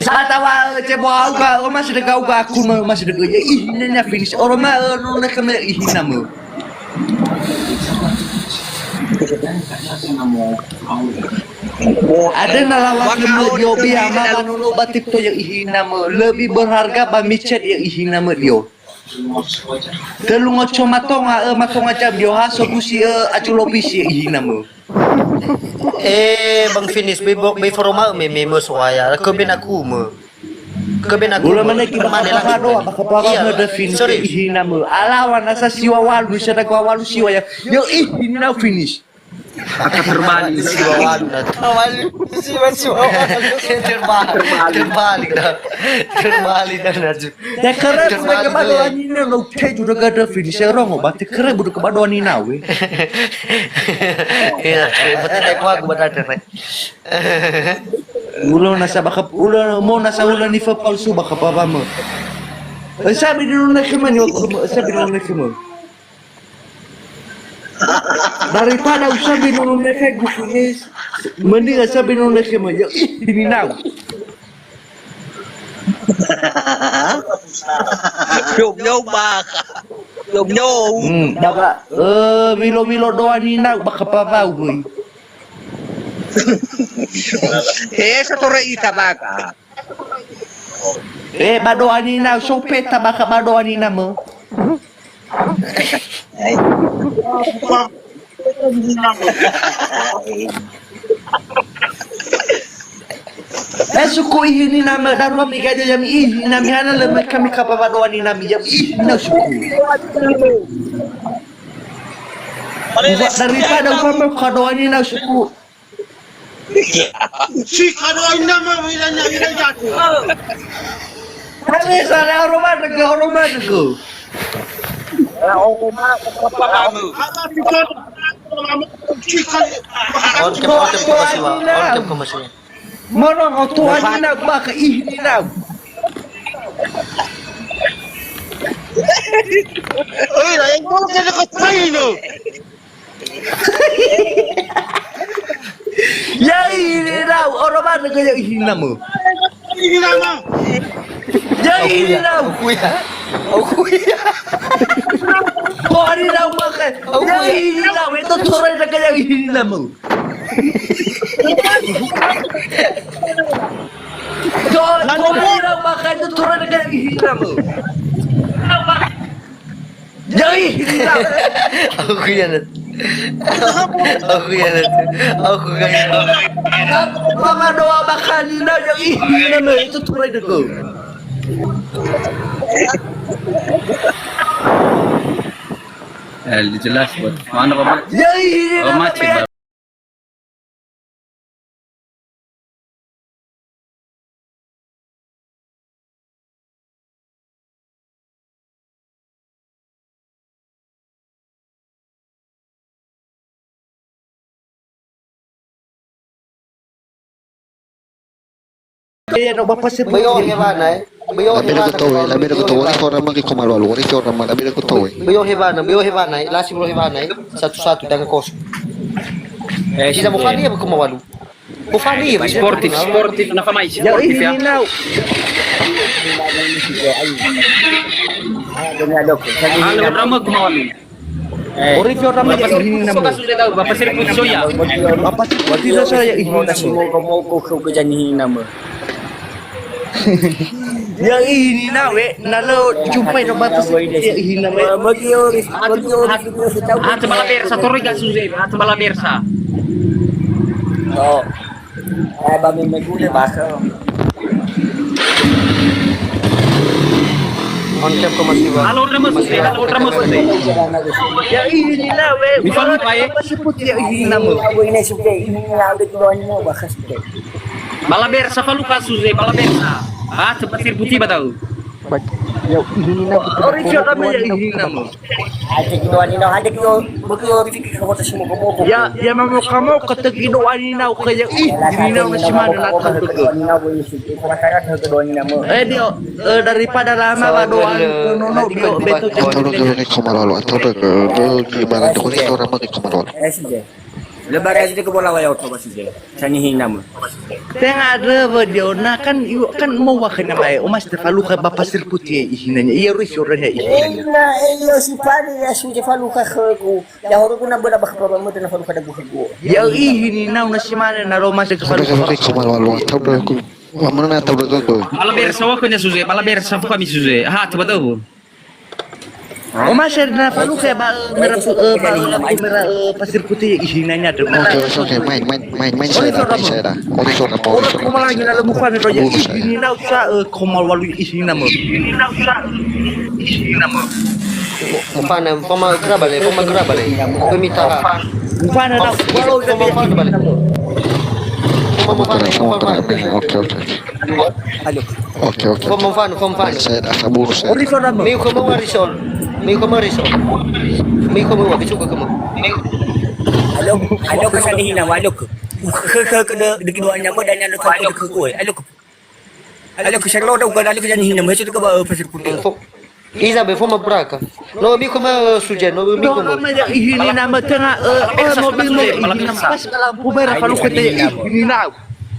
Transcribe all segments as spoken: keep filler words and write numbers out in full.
Atawa, eh, cebo auga, oh, masih dega auga aku mah, masih dega, ya, ih, ini, ini finish. Oro ma, eh, no, na kena, ih, nama. Ada na lawan kena dio bi ama ba nono ba TikTok ya, ih, nama. Lebih berharga ba micet ya, ih, nama dio. Tellu ngoco matonga, eh, matonga jam dio ha sobusi, eh, aju lobisi, ih, nama. Eh, Bang Finis, bei bo-, bei foroma'ö meme mö so'aya. Kö ben aku mö. Kö ben aku mö. Ulo maneki bakha papa doa, bakha papa mö da Finis. Sorry. Ih, nama. Alawan asa siwa walu, bisa da gua walu siwa ya. Yo, ih, ini nau Finis. Akan terbalik. Siwa walu na. Walu, siwa, siwa walu. Terbalik. Terbalik dah. Terbalik dah, Najib. Ya, keren, sudah ke badoa nina, no keju udah gada finish, ya, rongo, berarti keren, udah ke badoa nina, weh. Iya, berarti naik wagu, berarti, Rek. Ulo nasa bakap, ulo, mau nasa ulo nifa palsu bakap apa, mau? Eh, sabi dulu naik kemana, sabi dulu naik kemana? Daripada usah bingung naik kayak gini, mending usah bingung naik kemana, ya, ih, ini nau. Yau, yau, bak. Yau, yau. Hmm, baka, eh, wilo-wilo doa nina, baka pawau, hoi. Eh, satore ita, baka. Eh, ba doa nina, sope ta baka ba doa nina mö. Eh, suku ih, ini nama darua mi gaja jam ih, nami hana le me kami kapa ba doa ni nami jam ih, na suku. Uwa daripada uwa me ka doa ni na suku. Si ka doa ni nama, ila nya, ila nya. Kami sana hormat ke, hormat ke. Oncom, oncom ke masiwa, oncom ke masiwa. Mana kau tuan ni nak baka ih ni nak. Oi, lah, yang kau kena kau try tu. Ya ini nau, orang mana ke ya ini nama? Ini nama. Ya ini nau. Aku ya. Aku ya. Kau hari nau makan. Ya ini nau, itu orang nak ya ini nama. Kau, kau hari nau makan itu orang nak ya ini nama. Jadi, aku khianat. Aku khianat. Aku khianat. Mama doa makan, nah, jadi, nah, itu tuh itu. Eh, jelas buat mana, Pak? Jadi, Pak Maci, Iya, no, Bapak sih. Beyo hewana, eh. Beyo hewana. Labera ku towe, labera ku towe. Wari fora mangke koma lua, wari fora ma, labera ku towe. Beyo hewana, beyo hewana, eh. Lasi beyo hewana, eh. Satu-satu, tangan kosong. Eh, tidak mau kali ya, koma walu. Ufani ya, sportif, sportif, nafa mai, sportif ya. Ini nau. Halo, drama kemawan. Eh, Ori Fiora, Bapak Sri, ini nama. Bapak Sri Putsoya. Bapak Sri Putsoya, ini nama. Moga-moga kau kejadian ini nama. Ya ini nawe, na lö jumpai no batas ya ini nawe. Bagi ori, bagi ori. Ah, tebala bersa, toroi ga suze, ah, tebala bersa. Oh. Eh, ba mi megule basa. Oncom ko masiwa. Halo, drama suze, halo, drama suze. Ya ini nawe. Mifalu pae. Bapak Sri Putsoya, ya ini nama. Aku ini suke, ini nawe tuan mo bakas suke. Bala bersa falu kasus, eh, bala bersa. Ah, cepat sirputi batau. Ori Fiora ma ya ini nama. Ada kita ni dah, ada kita, bagi orang fikir kau tak semua kau. Ya, ya, mau kamu kata gitu, ani nau kayak, ih, ini nau masih mana nak tahu ke? Eh, dia, eh, daripada lama lah doa, no, no, dia betul. Atau orang yang kemarin, atau orang yang kemarin. Eh, sudah. Lebaran itu ke bola wayau to masih je. Sani hinam. Tenga ada video na kan iu kan mau wakan nama ya. Omas tefalu ka bapa sirkuti ihinanya. Iya rui fioranya ihinanya. Ina eyo si pani ya su je falu ka khögu. Ya horo guna bela bakha papa mede na falu ka dagu khögu. Ya ihini nau na simane na roma se Sampai falu. Sampai ke malu-malu. Tahu dah aku. Wah, mana na tahu dah aku. Bala bersa wa kunya suze, bala bersa fuka mi suze. Ha, coba tahu. Oma ser na falu ke ba, eh, mera pu-, eh, ba, eh, mera, eh, pasir putih ihinanya ada. Oke, oke, oke. Main, main, main, main. Saya dah, main saya dah. Oke, oke, oke. Orang koma lagi na lemu fan roja. Bunuh saya. Ihini nau sa, eh, koma walu ihini nama. Mufana, mufana geraba le, mufana geraba le. Pemita. Mufana na, walau foma mufana bale. Foma mufana, foma mufana. Oke, oke, oke. Aduh. Oke, oke. Foma mufana, foma mufana. Saya dah sabur saya. Ori fona mo. Miu kamu warisol. Miu kamu warisol. Miu kamu wa, bisu kamu. Aduh, aduh, kasih hina, aduh. Ke, ke, ke, de, de, keduanya mo dan yang dekat ke, ke, ke, aduh. Alio ke sero dau ga alio ke jani hina, mese ke ba, eh, pasir putih. Fo-, Iza be foma braka. No mi koma, eh, suje, no mi koma. Nama ya ihini nama tenga, eh, eh, mobil mo ihini nama pas ka lampu merah kalau kata ya ihini nau.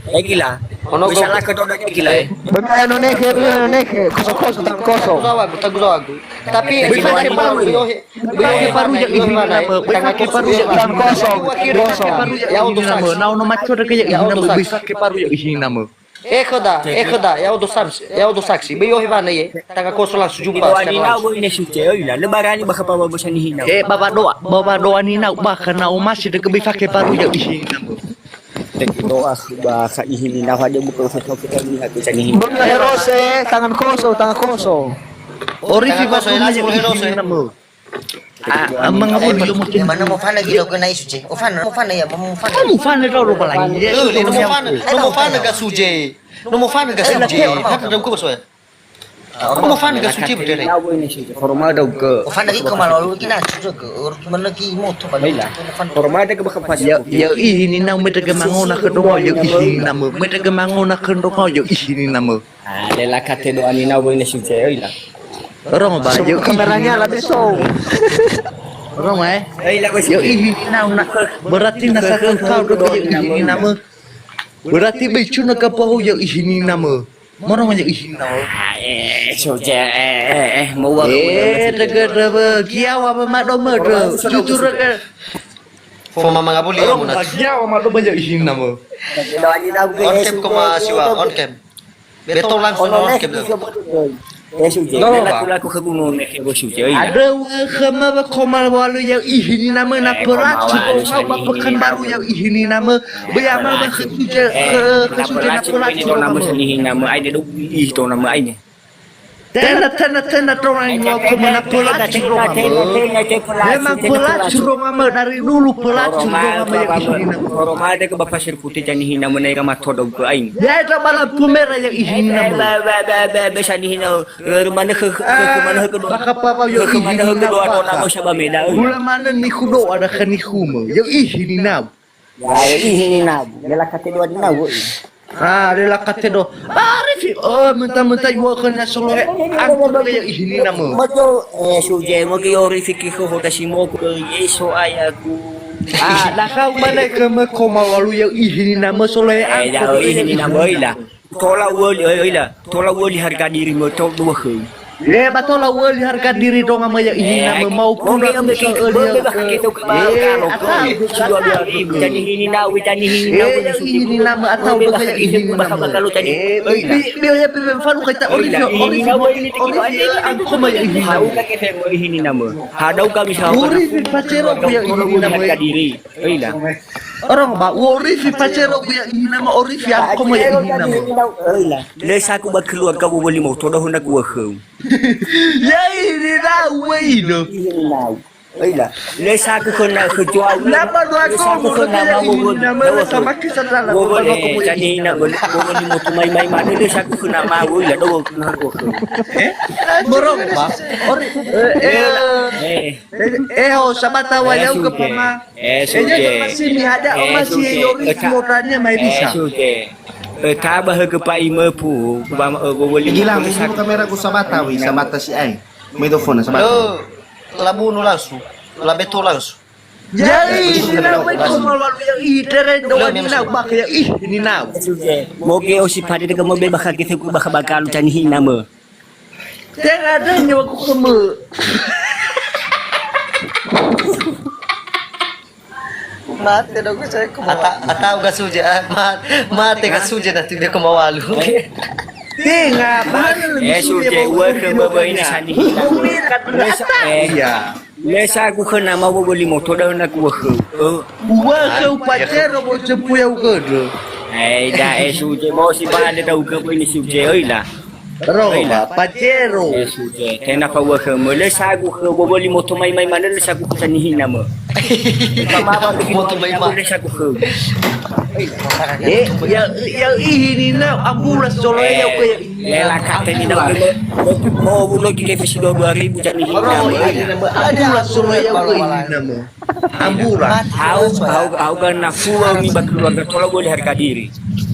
Ya gila. Ono bisa go- lah ke dodo gila, eh. Benda no neke, no neke, kosong-kosong, tangan kosong. Taguzawagu, taguzawagu. Tapi bisa ke baru, yo he. Bisa ke baru ya ihini nama, bisa ke baru ya ihini nama. Tangan kosong, kosong. Ya, untuk saksi. Nau no maco de ke ya ihini nama, bisa ke baru ya ihini nama. Eh, khöda, eh, khöda, ya'odo saksi, ya'odo saksi. Böi ohe wana ye, tangan kosong langsung jumpa. Ani nau böi ne suce, oi la, lebarani bakha pawa bosa nihi nau. Eh, bawa doa, bawa doa ni nau, bakha nau masih deke böi fake baru ya ihini nau. Teki doa, bakha ihini nau, ada buka usah tahu kita ini, aku cari ihini. Böi herose, tangan kosong, tangan kosong. Orifi tangan kosong, baru langsung ni herose. Ihini nau. Ah, ah, mangawuli yo mungkin. Mana mufana gitu kena isu, Ce? Mufana, mufana ya, mufana. Kamu mufana tau ro balangi. Eh, no mufana, no mufana ga suje. No mufana ga suje. Hata dau ko soe. No mufana ga suje betul. Formal dau ke. Mufana ki ko malu ki na suje ke. Or ki mana ki moto pada. Baiklah. Formal dau ke bakal pas. Ya, ya, ihini nau mete ke mangona ke dongo, ya, ihini nama. Mete ke mangona ke dongo, ya, ihini nama. Ah, lela kate doa ni nau böi ne suce, oi la. Rongo ba, yo kameranya la beso. Rongo, eh? Oi la, bos. Yo ihini nau na. Berarti na sa kau do yo ihini nama. Berarti böi cuna ka pahu yo ihini nama. Moro ma yo ihini nama. Ah, eh, suce, eh, eh, eh, mau wa. Eh, tege tege giawa ba mado mado. Jujur ke. Foma mangawuli ya munat. Giawa mado ba yo ihini nama. Doa ni nau böi. On cam koma siwa, on cam. Beto langsung on cam. Yesu je. Laku-laku ke gunung ne ke bosu je. Ada wa khama ba koma walu ya ihini nama na pelacu ba pekan baru ya ihini nama. Böi ama ba ke suje ke suje na pelacu nama senihi nama ai de do ih to nama ai ne. Tena, tena, tena, orang yang mau ke mana pelacu nama. Memang pelacu nama dari dulu pelacu nama ya ihini nama. Orang ada ke bapak sirkuti jani hina menai kama todong ke aing. Ya, itu malam pemera yang ihini nama. Ba, ba, ba, ba, ba, sani hina. Ke mana ke, ke, ke mana ke doa? Baka papa yo ke mana ihini ke doa nama. Doa nama siapa meda? Gula mana ni kudo ada ke ni kuma. Yo ihini nama. Ya, ya, ihini nama. Lela kate doa ni nama. Ah, lela kate doa. Ah, Rifi. Oh, mentah-mentah yo ke na solo he. Angkut ke yo ihini nama. Mojo, eh, suje, mojo yo Rifi ki ho hoda si moku ke Yesu ayaku. Ah, na kau mana ke me koma walu yo ihini nama solo he. Eh, angkut ya, ke yo ihini nama, ila. Tola uoli, oi, oi, la. Tola uoli harga diri mo to dua khö. Eh, ba tola uoli harga diri dong ama ya ihina nama mau kuna bisa öli. Eh, ata. Jadi ini na, jadi ini na. Eh, ya ihini nama atau bisa ya ihini nama. Eh, bi, bi, ya, bi, bi, falu kita oli, oli, oli, angko ma ya ihini nama. Ini nama. Hadau kami sama. Ori bi pacero ku ya ihini nama. Harga diri. Oi la. Orang ba, wo Rifi pacero ku ya ihini nama, Ori fi aku mo ya ihini nama. Oi la. Le saku ba keluarga wo wali mau todoh na ku khöu. Ya ihini nama, wei do. Oi la. Le saku khöna khö jual. Nama dua ko khöna ma wo wali. Nama sama kisah dalam. Wo wali, jadi na wo wali mau tu mai mai mana le saku khöna ma, oi la, do khöna ku khöu. Eh? Borong ba. Ori, eh, eh. Eh, eh, oh, sabata wa yau ke pama. Eh, suje. Eh, masih ni ada, eh, masih suje. Yori motornya mai bisa. Eh, suje. Eh, tabah ke Pak Imepu, ku ba, eh, ku beli. Gilang, motor ini kamera ku sabata, wi, sabata si ai. Mikrofon sabata. Lo, labu nu langsung. La beto langsung. Ya'i, ninau, bai koma walu, ya'i, tere, doa ninau, baka ya'i, ninau. Moge osi pade dega mobe baka gefe ku baka baka lu tani hinamö. Tenga deh nyawa ku kemö. Mate dong saya koma. Ata, atau gak suje, ah, mat-, mate gak suje nanti dia koma walu. Tenga, baru Eh, suje, uwe ke bebe ini sani. Eh, iya. Lesa aku kena mau beli motor dah nak uwe ke. Eh. Uwe ke upacero bo cepu ya uke do. Eh, dah, eh, suje, mau si bade dah uke ini suje, oi lah. Roba, Pajero. Eh, suje. Tena fa uwe khömö. Le sagu khö, boboli moto mai-mai manö le sagu khö tanihi namö. Moto mai-mai. Le sagu khö. Eh, ya, ya, ini na ambula solo ya, eh, oke, ya. Le la kate ni na. Mo, mo, mo, lo ki ke fesi dua ribu tanihi namö. Ambula solo ya, oke, ini namö. Ambura. Au, au, au ga nafua mi ba keluarga tola boleh harga diri.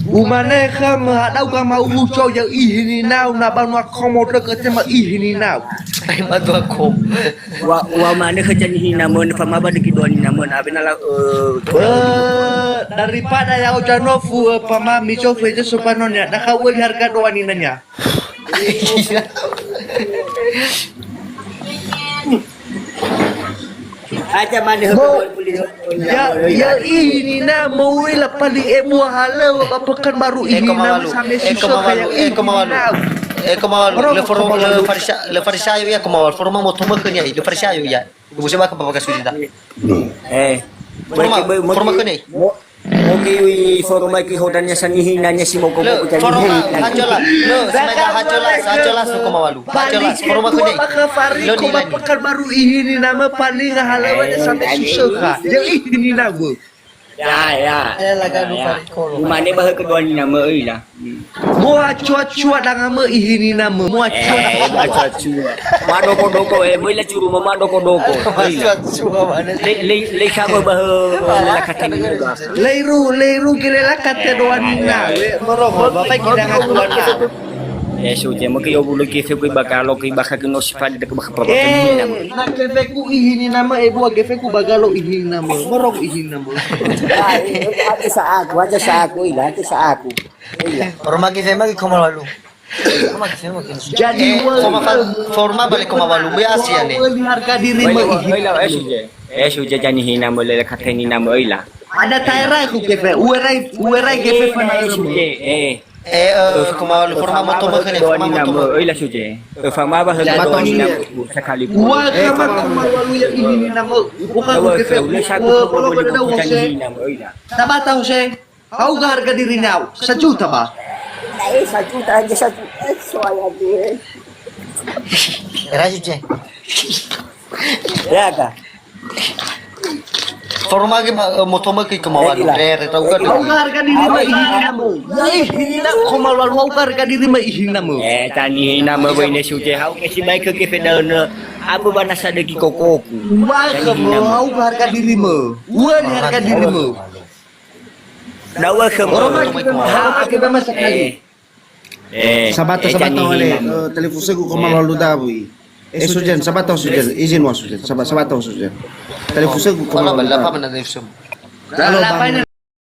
Umane khömö, hadau ga ma'uwu cau ya ihi ninau na banua komo dökö tema ihi ninau. Ai madua komo. Wa, wa mane khö jani hinamö, fa ma ba dökö doa ninamö, na bena la, eh, Eh, daripada ya oja nofu, eh, pama mi cofe je sopanonnya, na kau beli harga doa ninanya. Aja mane ya, ya ini na mau la pali e mua halöŵö ba Pekanbaru ini na sampai susah kayak ini. Eko mawalu. Eko mawalu. Le forma le farisa, le farisayo ya, eko mawalu. Forma mau tomökö ni ya, le farisayo ya. Ibu siapa ke bapak sudah? Eh. Forma, forma ke ni? Oke, wi foroma ki hodanya sanihi nanya si moko moko jadi. Foroma hacola. Lo, semeda hacola, hacola suku mawalu. Hacola, foroma kuning. Lo di lagi. Pekanbaru ini nama paling halawanya sampai susah, Kak. Ya, ini nama. Ya, ya. Saya lagi lupa di kolom. Umane bahö kedua ni nama euy lah. Mua cua-cua dangamö ihi ninamö. Mua cua. Eh, mua cua-cua. Madoko-doko, eh, möi la curu ma madoko-doko. Mua cua-cua mana? Le, le, le sama bahö, le la kate ni ba. Leiru, leiru gele la kate doa nina. Le, moro, moro, bapak kita ngakuan. Eh, so, je, mungkin yo bulu ki fe ku bakalo ki bakha ki no sifat de ke bakha papa. Eh, na ke fe ku ihi ninamö, eh, bua ke fe ku bagalo ihi ninamö. Moro ihi ninamö. Aja sa aku, aja sa aku, ilah, aja sa aku. Iya. Foroma ki fema ki koma walu. Foroma ki fema ki. Jadi, eh, koma fa-, foroma balik koma walu, be asia ne. Beli harga diri mö ihi. Eh, suje. Eh, suje jani hina mö lele kateni nama, oi lah. Ada taera ku kefe, uerai, uerai kefe fana suje. Eh. Eh, eh, koma walu, foroma moto mö kene, foroma moto mö. Oi lah suje. Eh, fama ba hela doa ni nama, sekali. Ua kama koma walu ya ihi ninamö. Bukan ku kefe. Oi lah suje. Tabata Hussein. Hau ga harga diri nau? Sajuta ba? Eh, sajuta aja, sajuta. Eh, soal aja. Era suje. Ya, Kak. Foroma ge ma, eh, moto mö ki koma walu. Re, re, tau ga. Hau ga harga diri mö ihi ninamö? Ya, ihi ninamö koma walu, hau ga harga diri mö ihi ninamö? Eh, tani hinamö böi ne suje, hau ke si baik ke fedana. Apa bana sadeki kokoku? Wah, kemo hau ga harga diri mö. Wah, ni harga diri mö. Dawa khömö. Oroma kita mah, oroma kita mah sekali. Eh. Eh, sabata, eh, sabata wale, eh, telefusegu koma walu dawi. Eh, Sujen, sabata Sujen, izin wa Sujen, saba-, sabata Sujen. Telefusegu koma walu dawi. Halo, Bang.